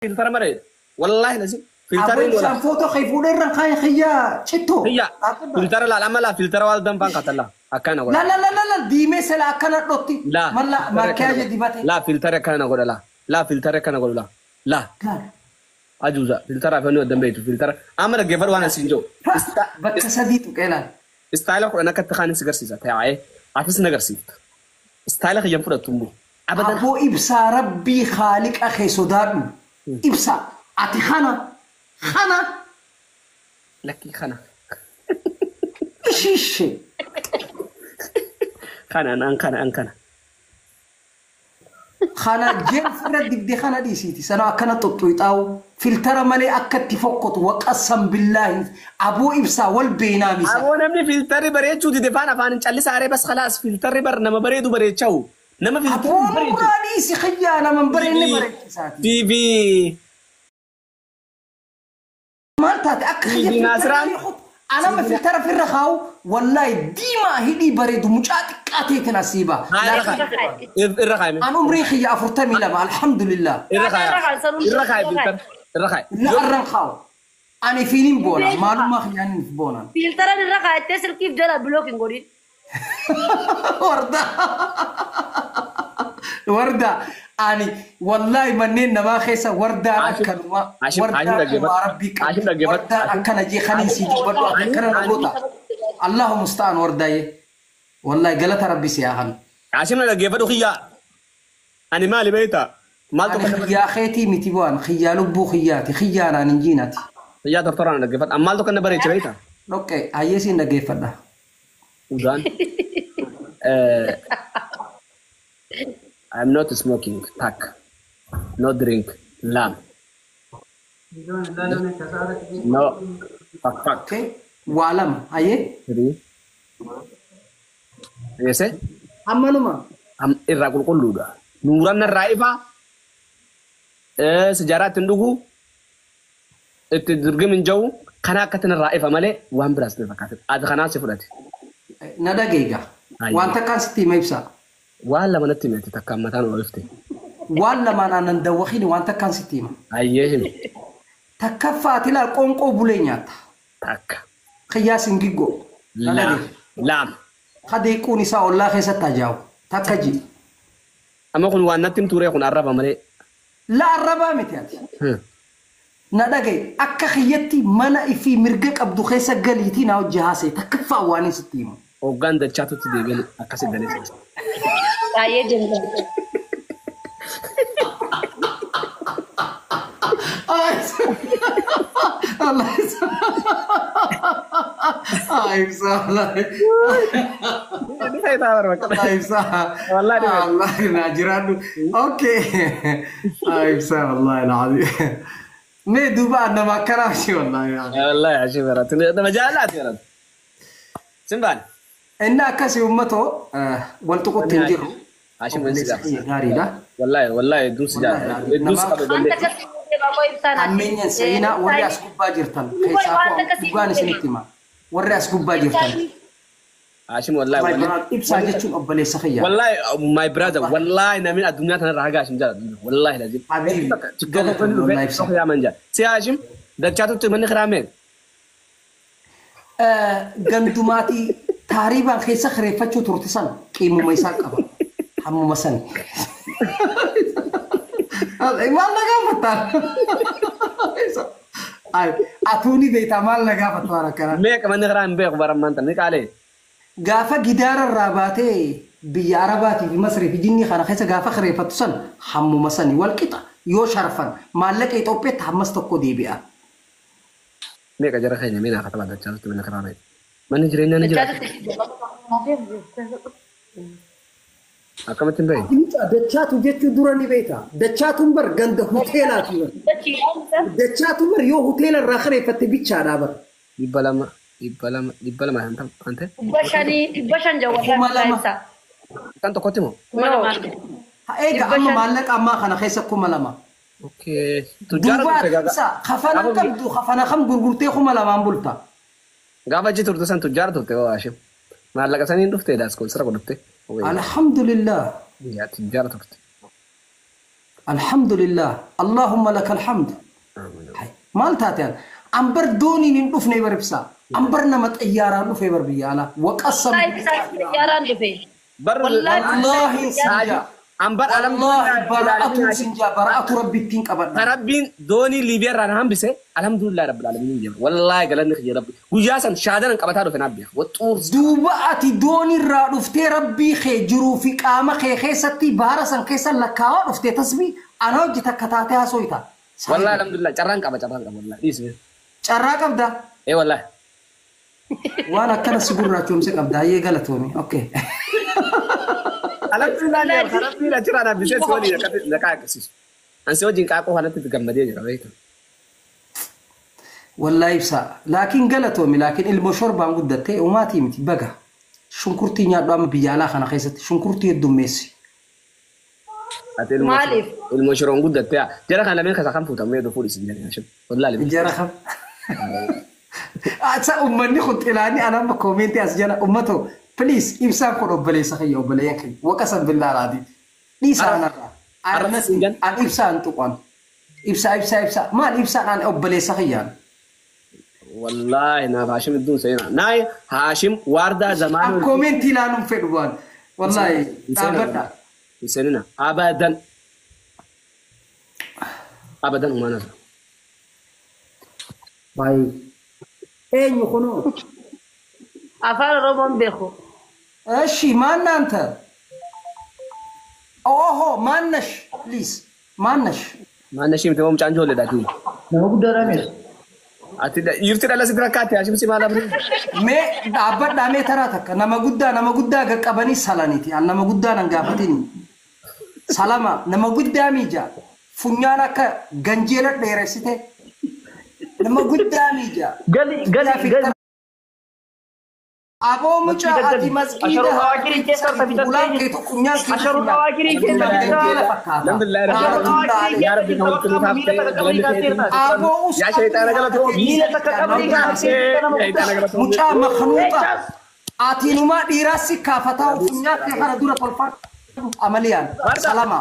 Filtara malee. Wallaahi lasi. Filtara Aboo ibsaan footoo kee fuudhee irraan kaayee kiyyaa cittoo. Hiyya. Filtara laal amma laa filtara waal danfaan katalla. Akkana La godha. la la la la diimee sala akkana dhotti. Laa. Malla maakiyaaje dibate. Laa filtara akkana godha laa. Laa filtara akkana godha laa. Laa. Ajuuza filtara fi onni beektu filtara. Amma dhaggeeffadhu waan asiin jiru. Bakka sadii tuqee laal. Istaayila kudhan akka itti kaanis garsiisa. Taa'ee atis na garsiifta. Istaayila kiyyan fudhattu immoo. Abadan. Aboo ibsaa rabbii haaliqa kee sodaadhu. Ibsaa ati kana kana Lakkii kana. ishiishe. Kana an kana an kana. Kana jeefirra dibdee kana dhiisiiti. Sana akkana xuxxuuxaa'u filtara malee akka itti fokkotu waqassan billaahi aboo ibsaa wal beenaa misa. Aboo namni filtarri bareechuu dide faan afaan hin callisaaree bas khalaas filtarri bar nama bareedu bareechawu. Nama Aboo filtarri bareechu. nurraa dhiisi xiyyaa nama hin bareenne bareechisaati. TV Maal taate akka xiyya Bibi Naasiraan. Anama filtara firra kaa'u wallaahi diimaa hidhii bareedu mucaa xiqqaa ta'eetiin asiiba. Irra kaa'ime. An umrii xiyya 42 alhamdulillah. Irra kaa'e. Irra kaa'e filtara. Irra kaa'e. La arran kaa'u. Ani fiiniin boona maalummaa xiyyaaniin boonaan. Filtaran irra kaa'attee silkiif jala bilook hin godhin. Warda. Warda. Ani wallahi manneen namaa keessa wardaan akkanuma Hashim- wardaan Hashim dhaggeeffadhu. uumaa rabbii qabu Hashim dhaggeeffadhu. wardaan akkana jee kanii sii dubbadhu ati akkana na goota. Allahu musta'an wardaaye. Wallahi galata rabbi si haa kanu. Hashim na dhaggeeffadhu kiyyaa. Ani maali beektaa? Maal Ani tokko xiyyaa keetii miti bu'aan xiyyaa lubbuu xiyyaati xiyyaa naan hin jiinati. Xiyyaa tortoraan na dhaggeeffadhu. Maal tokko na bareeche beektaa? Dhoqqee hayyee siin dhaggeeffadha. Udaan. I'm not smoking. Tak. No drink. Lam. No. Fuck fuck. Okay. Waa lama hayyee. Three. Eesse? Ammanuma. Irraa qulqulluudha. Nuuran narraa ifaa. Sijaaraa ittiin dhugu. Itti dirgim hin jiru. Kana akkatti narraa ifa malee waan biraas ni fakkaata. Ati kanaaf si fudhate. Na dhageega. Hayyee. Waan takkaan sitti hima ibsaa. Waan lama natti himte takkaan mataan ol ifte. Waan lamaan aannan dawwakiin waan takkaan sitti hima. Hayyee himi. Takkaffaa ati ilaal qoonqoo bulee nyaatta. Takka. Xiyyaas hin giggoo. Na Lama. dhageega. Lama. Kadeequun isaa ollaa keessatti ajaa'ibu. Takka ji. Amma kun waan natti himtu kun arraba malee. La arrabaa miti ati. Na dhagaye akka xiyyatti mana ifii mirga qabdu keessa galiitii naa hojii haasa'e takkaffaa waan hin sitti himu. Hoggaan dachaatutti deebiin akkasi galee. Baay'ee jenna. Allah ibsa Allah ibsa Wallahi Allah naa jiraadhu. Okay. Ibsa wallahi alazim. Mee duuba nama akkanaa miti wallahi. Wallahi ashii baratu. Nama jaalaati baratu. Simbaan. Inni akkasii uummatoo wal tuqutti hin jirru. Hashim wanti Obboleessa gaariidha. Wallahi wallahi hedduun si jaalladha. Hedduun si qaba Waan jallee. akkasii deema koo ibsaan Ammeenyaan seenaa warri as gubbaa jirtan keessaa dhugaan isinitti hima. Warri as gubbaa jirtan. Hashim wallahi My wallahi. brother, ibsaa jechuun obboleessa kiyya. Wallahi my brother wallahi namni addunyaa tanarra haga Hashim jaalladhu. Wallahi lazim. Habibi, Tiktoka kun wallahi ibsa. dhufee yaaman jaal. Si Hashim dachaatutti manni kiraamee. Gandumaatii taariibaan keessa kireeffachuu turte san qiimuma isaa qaba. Hammuma sani. Maal na gaafattaan? Atuu ni beektaa maal na gaafattu waan akkanaa? Meeqa manni kiraa hin beeku bara ammaan tana ni qaalee. Gaafa gidaara irraa baatee biyya Arabaatii fi Masrii fi jinnii kana keessa gaafa kireeffattu san hammuma sani wal qixa yoo sharfan maallaqa Itoophiyaatti hammas tokko deebi'a. Meeqa jara keenya mee naa katabaa dachaatutti manni kiraa meeqa. Manni jireenyaa ni jira. Akkamitti hin beeku? Dachaatu jechuu dura ni beekta. Dachaatuun bar ganda hoteelaati bar. Dachaatu bar yoo hoteela irraa kireeffatte bichaadhaa bar. 200 200 250 kan ta'e. 500 jawwataa 2000. ibsaa. Kan tokkotti moo? 2000. Eega amma maallaqa ammaa kana keessa 2000. Okay. Tujjaara Duuba turte gaafa. ibsa kafana qabdu kafana kam gurgurtee 2000 bulta. Gaafa achi turte san tujjaara turte oo Hashim. Maallaqa saniin dhuftee daaskoon sira godhatte. Alhamdulillah. Yaa tujjaara turte. Alhamdulillah. Allahumma lakal hamd. Maal taateen? Ambar dooniin hin dhufne bar ibsaa. Ambar nama xayyaaraan dhufe bar biyya alaa. Waqassam. Xayyaaraan dhufe. Wallaahi sinjaa. Ambar Wallaahi bara'atu sinjaa bara'atu rabbittiin qabadha. Rabbiin doonii Liibiyaa irraa na hambise alhamdulillah rabbil aalamiin jedha. Wallaahi galanni kiyya rabbi. Guyyaa san shaadanan qabataa dhufe naaf beeka. Waxuur. Duuba ati doonirraa dhuftee rabbii kee jiruu fi qaama kee keessatti baara san keessa lakkaawaa dhuftee tasbii ana hojii takka taatee haasooyta. Wallaahi alhamdulillah carraan qaba wallaahi dhiisne. Carraa qabda. Ee wallaahi. Waan akkana si gurraachoomse qabda hayyee galatoomi. Okay. Alhamdulillah rabbiin achirraa na hambisee si waliin akkatti naqaa agarsiisu. Ansi wajjin qaaqoo kanatti itti gammadee jira beektu. Wallaahi ibsaa. Laakiin galatoomi laakiin ilmoo shorbaan guddattee umaatii miti baga. Shunkurtii nyaadhu amma biyya alaa kana keessatti shunkurtii heddummeessi. Maaliif? Ilmoo shiroon guddattee jara kan lameen kasaa kan fuutamee oduu fuudhisi jedhanii. Wallaahi. Jara kam. Asa uummanni kun xilaanii ana amma koomentii as jala uummatoo please ibsaan kun obboleessa kiyya obboleeyyan kiyya waqasan billaa laati. Dhiisaa anarraa. An ibsaan tuqan. Ibsaa ibsaa ibsaa maal ibsaan an obboleessa kiyyaan. Wallaahi naaf Haashim idduun seenaa. Naay Haashim waardaa zamaanuu. An koomentii ilaaluun fedhu waan. Wallaahi dhaabbadha. Seenina abadan. Abadan uumaan asa. Baay'ee. Eenyu kunoo? Afaan Oromoon beeku. እሺ ማን አንተ? ኦሆ ማነሽ? ፕሊዝ ማነሽ? Maannashii miti mucaan ijoolleedha. Nama guddaadha meesha. Ati dhiirti dhala sitti rakkaate Haashim si maal abri? Mee dhaabbadhaa mee taraa takka nama guddaa qaqqabanii salaniiti. An nama guddaa nan gaafatini. Salama nama guddaa miija. Funyaan akka ganjeela dheeressite. Nama guddaa miija. Gali gali gali. Aboo mucaa ati masgiida ulaan keetu funyaan keetu ganjeela fakkaata. Alhamdulillah rabbil yaa rabbi kan walitti nuuf haftee galanni keetii. Aboo Yaa shayxaana galatoo. Miila takka qabrii Shayxaana galatoo. Mucaa maknuuqa ati numaa dhiiraa si kaafataa funyaan kee kana dura tolfadhu amaliyaan salama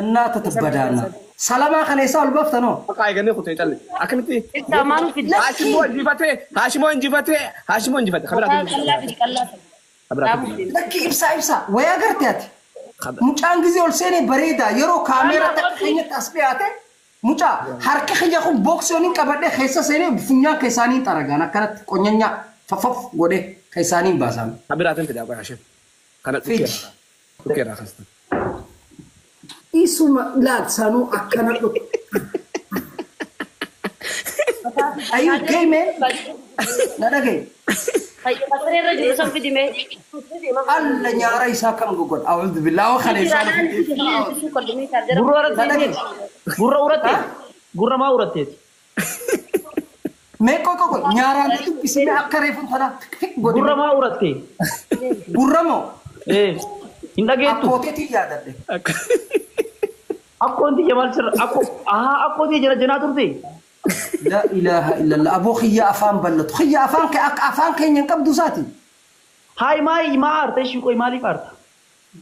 innaata tibbadaana salamaa kana isaa ol baaftanoo Maqaa eegannee kutee calle. Akkamitti? Ibsaa maal fidda? Haashimoo injifatee Haashimoo injifatee Haashimoo injifatee. Kabiraatu Qallaa fidi qallaa fidi. kabiraatu. Lakki ibsaa ibsaa wayaa garte ati mucaan gizee ol seenee bareedaa yeroo kaameeraa takka keenyatti as dhiyaate mucaa harka kiyya kun booksiyooniin qabadhee keessa seenee funyaan keessaanii xaragaan akkanatti qonyanyaa faffaf godhee keessaanii baasame. Kabiraatiin fidaa qoy Haashim. Kana Fidi. dhukkeerraa kaasta. Isuma laal sanuu akkana dhufu. Are you gay man? Na dhagaye. Siree irra jiru san fidi mee. Alla nyaara isaa kam gogodha. A'uudhu billaahi wa kana isaa. Gurra uratteeti. Gurra uratte. Gurra maa uratteeti? Mee qoy qoy qoy nyaaraan na dubbisee akka reefuun tana fik godhe. Gurra maa uratte? Gurra moo? Ee. Hin dhageettu. Akkooteetiin yaadadhe. Akkoon tiyya maal sirra akko ahaa akkoo tiyya jala janaa turte. La ilaaha illallah. Aboo xiyya afaan bal'atu. Xiyya afaan kee akka afaan keenya hin qabdu isaati. Haay maa maa aarta ishii qoy maaliif aarta?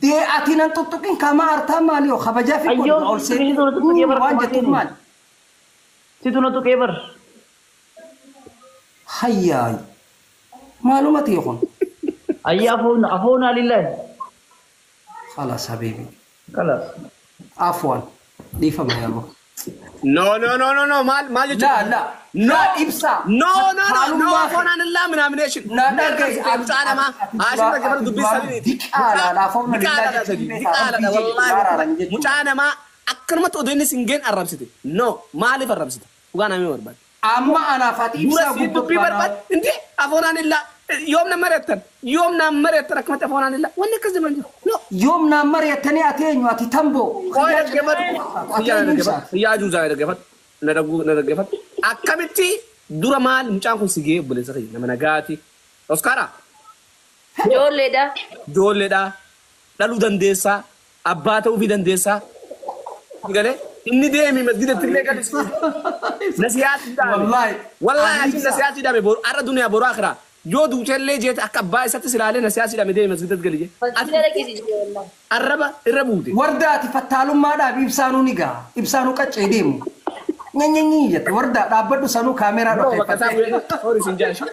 Dee ati nan tuttuqin kama aartaa maali yoo kabajaa fi Ayyoo, godhu ol situ na tuttuqee bara waan jettuuf maali? Situ na tuqee bar. Hayyaay. Maaluma ta'e kun? Ayya afoon afoonaa lillahi. خلاص حبيبي. Kalaas. عفوا. dhiifama yaa boo. No no no no no maal maal jechuudha? لا لا No. لا ibsa. No no no no Haalummaa afoonaan illaa minaamination. Na dhagaye. Mucaa namaa Haashim dhaggeeffatu dubbii sadiiti. Diqaalaadha afoon Diqaalaadha sadi. Diqaalaadha wallaahi. Mucaa namaa akkanumatti odoo inni sin geen arrabsite. No maaliif arrabsite? Dhugaa namni barbaade. Amma anaaf ati Dura ibsaa siin dubbii barbaade. Inti afoonaan illaa yoom na mari'attan yoom na mari'attan akkamatti afoonaan illaa wanni akkas deeman jiru. No. Yoom naan mari'attanii ati eenyu ati tamboo. Qoy dhaggeeffatu. Ati eenyu ibsaa. Xiyyaa ajuuzaa dhaggeeffatu. Na dhaggeeffatu. Akkamitti dura maal mucaan kun si gee obboleessa kiyya nama nagaati. Oskaaraa. Ijoolleedha. Ijoolleedha. Dhaluu dandeessaa. Abbaa ta'uufii dandeessaa. Galee inni deemi masgidatti illee galisi. Nasiyaatti dhaame. Wallaahi. Wallaahi achi nasiyaatti dhaame boru har'a duniyaa boru akhiraa. Yoo duutellee jeete akka abbaa isaatti silaalee na siyaasii dhamee deeme masgiidatti gali jee. Arraba irra buute. Wardaati fattaalummaadhaaf ibsaanuu ni gaha. Ibsaanuu qaccee deemu. Nyanyanyi jette wardaa dhaabbadhu sanuu kaameeraa dhokkeeffate. Sorry sin jaashi.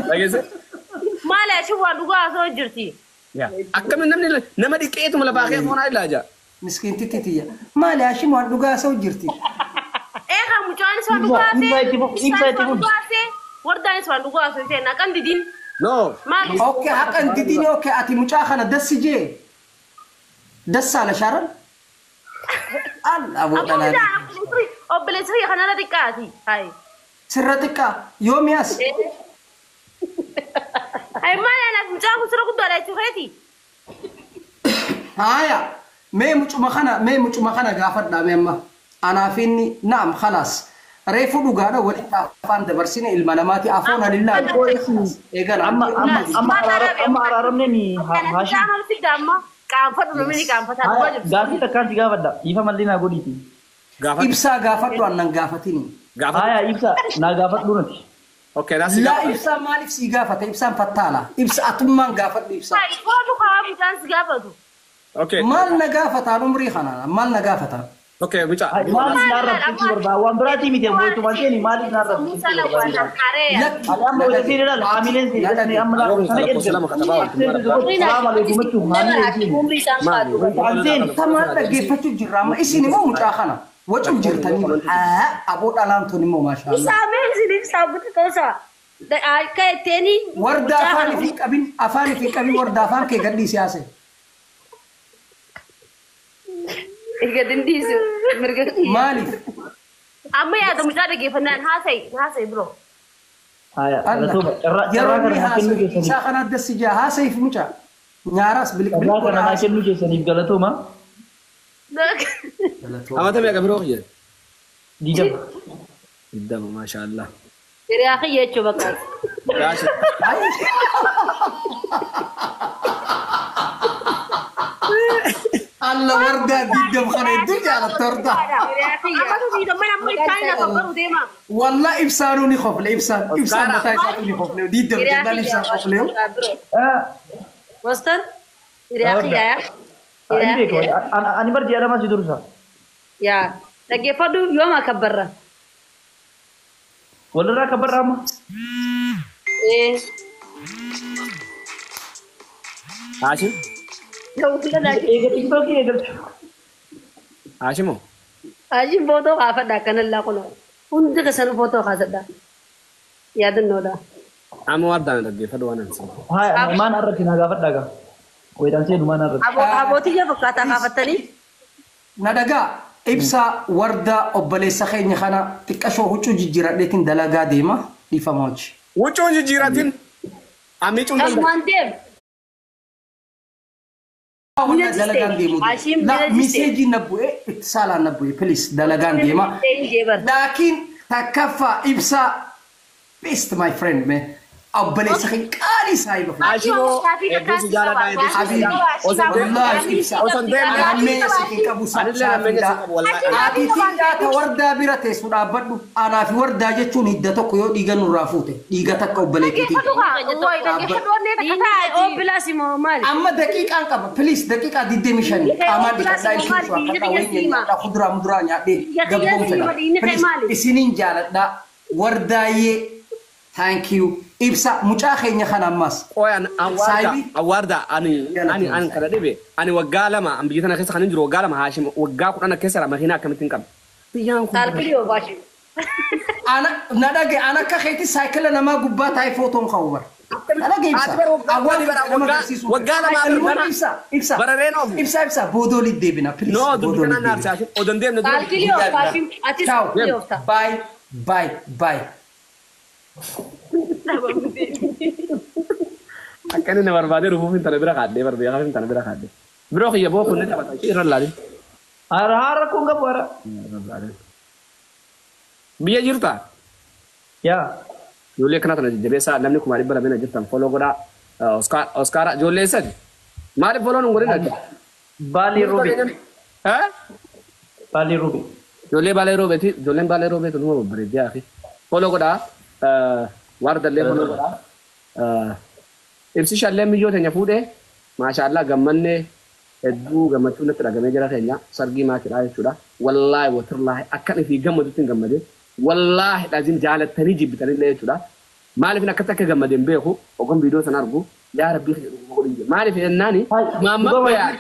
Dhageesse? Maali ashi waan dhugaa osoo jirti. Akkamiin namni nama dhiqeetuma lafaa kee foonaa illaa jaa. Miskiintitti tiyya. Maali ashi waan dhugaa osoo jirti. Eegaa mucaanis waan dhugaa haasee. Wardaanis waan dhugaa osoo hin haqan didin. No. Maali? Okay haqan didin okay ati mucaa kana dassi jee. Dassaa la shaaran. Allah boodalaa. Obboleessi kiyya kanarra xiqqaati. Hayi. Sirra xiqqaa yoomi as. Hayi maali anaaf mucaan kun sirra guddaadha jechuu keeti. Haaya mee mucuma kana gaafadhaa mee amma anaaf inni naam khalaas reefu dhugaadha walitti afaan dabarsine ilma namaati afoon alillaa eegala. Amma araaramne ni haashim. Qaanfadhu namni qaanfataa dhugaa jirtu. Gaafii takkaan si gaafadha. Ifa malli naa godhiiti. Ibsaa gaafadhu annan gaafatini. Haaya ibsaa naa gaafadhu nuti. Okay, naasi Laa ibsaa maaliif si gaafata? Ibsaan fattaala. Ibsa atummaan gaafadhu ibsaa. Qoonu kaa mucaan si gaafatu. Okay. Maal na gaafataan umrii kana? Maal na gaafataan? Okay, mucaa. Maaliif na arrabsiisuu barbaada? Waan biraatii miti ammoo seeni maaliif na arrabsiisuu barbaada? Lakki. Amma hojii seeni laala haamileen seeni amma laala sana erga. Salaam alaikum jechuun haamileen seeni. Umrii isaan kaatu. Tamaan dhaggeeffachuu jirra amma isin immoo mucaa kana wacuun jirtanii haa aboo dhalaan tun immoo maashaallah. Isaamee isiniif saabuti toosa. Akka itteeni. Warda afaan ifii qabin afaan ifii qabin warda afaan kee gadhii siyaase. Gadi dhiisu mirga. Maaliif? Amma yaada mucaa dhaggeeffannaan haasa'i biroo. Haaya carraa Yeroo kana inni naa kennuu haasa'i keessaniif. isaa kana adda si jaa haasa'iif mucaa. Nyaaraas bilik bilik Carraa kana naa kennuu keessaniif galatooma. Amata meeqa biroo kiyya? 20. 20 maashaallah. Hiriyaa kiyya jechuu bakka. Gaashi. Alla wardaa 20 kana hedduu jaalatta wardaa. Hiriyaa kiyya. Amma diidamman amma isaan na kabbaru deema. Wallah ibsaanuu ni kofle ibsaan ibsaan mataa isaatu ni kofle 20 jennaan ibsaan kofle. Wastan hiriyaa kiyya yaa. Ani beeku ani bar ji'a lama si dursa. Yaa dhaggeeffadhu yooma kabbarra. Walirraa kabbarra amma. Haashim. Eega tiktookii eegalchu. Haashimoo. Haashim footoo kaafadha akkanallaa kunoo. Hundi keessanuu footoo kaasadha. Yaadannoodha. Amma wardaan dhaggeeffadhu waan ansi. Haaya maan arrabsi naa gaafadhaa gaa. Wayitaan seenu maan arrabsi. Abootiyya fakkaataa kaafattanii. Na dhagaa ibsaa wardaa obboleessa keenya kana xiqqashoo huccuu jijjiiradheetiin dalagaa deema dhiifama hojii. Huccuun jijjiiratin. Amicuun danda'u. Asumaan deem. Wallah dalagaan deemu. Haashim La bira jiste. miseejii na bu'ee itti saalaan na bu'ee please dalagaan deema. Laakiin takkaffaa ibsaa best my friend man obboleessa keenya qaalii saahiba. Haashimoo hedduu si jaaladha hedduu si jaaladha. Wallahi ibsaa. Osoo hin deemne. Hammeenya si hin qabu Anillee hammeenya si hin qabu wallahi. Atiitiin nyaata wardaa bira teessu dhaabbadhu. Anaa fi wardaa jechuun hidda tokko yoo dhiiga nurraa fuute dhiiga takka obboleettiitiin. Amma daqiiqaan qaba please daqiiqaa 25 qaamaan dhiqadhaa ilkiisuu akkaataa wayii nyaadhaa kuduraa muduraa nyaadhee gabboon fedha. Please isiniin jaaladhaa wardaayyee thank you ibsa mucaa keenya kana ammas. Qoyan awwaarda ani ani ani kana dhibe ani waggaa lama an biyya tana keessa kan hin jiru waggaa lama Haashim waggaa 10 keessa makiinaa akkamitti hin qabne. Biyyaan kun. Ana na dhage ana akka keetti saayikila namaa gubbaa taa'ee footoon ka'u bara. Na dhage ibsa. Waggaa lama Ibsa ibsa. Barareen oofu. Ibsa ibsa boodoolitti deebina please. No dubbi kanaan naaf Haashim odan deemne dura. Ciao. Bye bye bye. Akka inni na barbaadee rufuuf hin tana bira kaadhee barbaadee hin tana bira kaadhee. Biroo kiyya boo kun ni taphata ishee irra laalin. Hara hara kun qabu hara. Biyya jirtaa? Yaa. Ijoollee akkana tana jajjabeessaa namni 200,000 jirtan foloo godhaa. Oskaara ijoollee sadi. Maaliif foloo nu godhin ati? Baalee roobee. Baalee roobee. Ijoollee baalee roobeeti. Ijoolleen baalee roobeeti numa babbareeddee hafi. Foloo godhaa. Wardallee foloo godhaa. Ibsi shallee miyyoo teenya fuudhee maashaallah gammannee hedduu gammachuu natti dhagamee jira keenya sargii maatiidha jechuudha. Wallaahi watirlaahi akkan ifii gammadutti hin gammadee wallaahi dhaziin jaalattanii jibbitanillee jechuudha. Maaliif akkatti akka gammadeen beeku ogon viidiyoo sana argu yaa rabbii kiyya dhuguma godhin jedhe. Maaliif jennaani maamma bayaa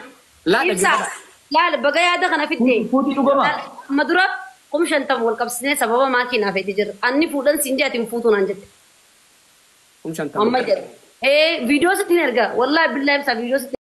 laa Ibsa laal baga yaada kana fidde. Fuutii dhugama. Amma dura 50,000 wal qabsiisnee sababa maakiinaa fedhi jirra. Anni fuudhan siin jee ati hin fuutu naan jette. 50,000. Amma jedhe. Ee viidiyoo sitti hin erga. Wallaahi billaahi ibsa viidiyoo sitti.